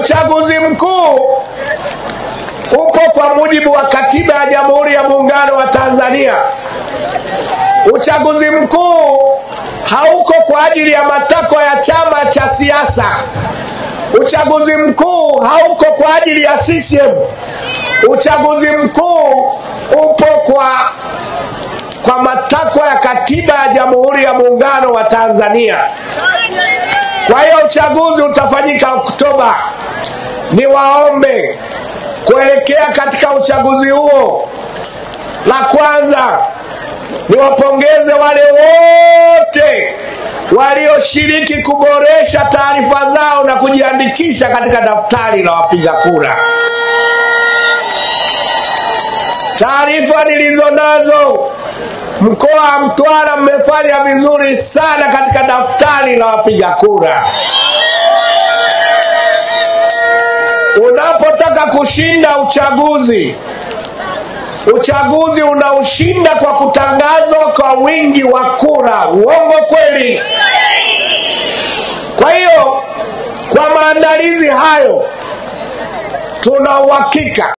Uchaguzi mkuu upo kwa mujibu wa katiba ya Jamhuri ya Muungano wa Tanzania. Uchaguzi mkuu hauko kwa ajili ya matakwa ya chama cha siasa. Uchaguzi mkuu hauko kwa ajili ya CCM. Uchaguzi mkuu upo kwa matakwa ya katiba ya Jamhuri ya Muungano wa Tanzania. Kwa hiyo uchaguzi utafanyika Oktoba. Niwaombe kuelekea katika uchaguzi huo, la kwanza niwapongeze wale wote walioshiriki kuboresha taarifa zao na kujiandikisha katika daftari la wapiga kura. Taarifa nilizonazo, mkoa wa Mtwara mmefanya vizuri sana katika daftari la wapiga kura. Unapotaka kushinda uchaguzi, uchaguzi unaushinda kwa kutangazwa kwa wingi wa kura. Uongo kweli? Kwa hiyo, kwa maandalizi hayo, tuna uhakika